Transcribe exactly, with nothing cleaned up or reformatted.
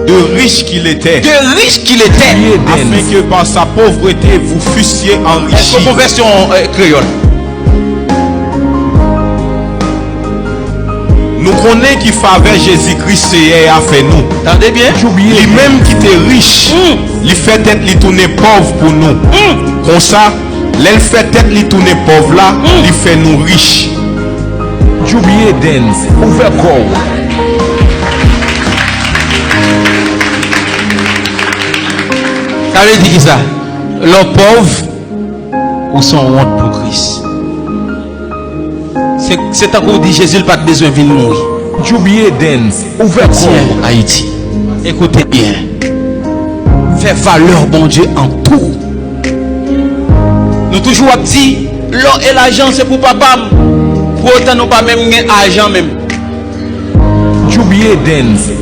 de riches qu'il était, de riches qu'il était. Afin que par sa pauvreté vous fussiez enrichis. Est-ce qu'on fait version euh, créole? Nou konnen ki favè Jezikri Seyè a fè nou. Tande byen. Li menm ki te rich, li fè tèt li tounen pòv pou nou. Konsa, lè l fè tèt li tounen pòv la, li fè nou rich. Djoubye Dance, ouvè kò w. Sa vle di ki sa? Lè w pòv, ou se yon wont pou Kris. Se se tankou w di Jezi l pa t bezwen vin mouri. Djoubye Dance, ouvè kò w. Ayiti, ekoute byen. Fè valè Bondye an tou. Nou toujou ap di, lò e lajan se pou papa m. Pou otan nou pa menm gen ajan menm. Djoubye Dance,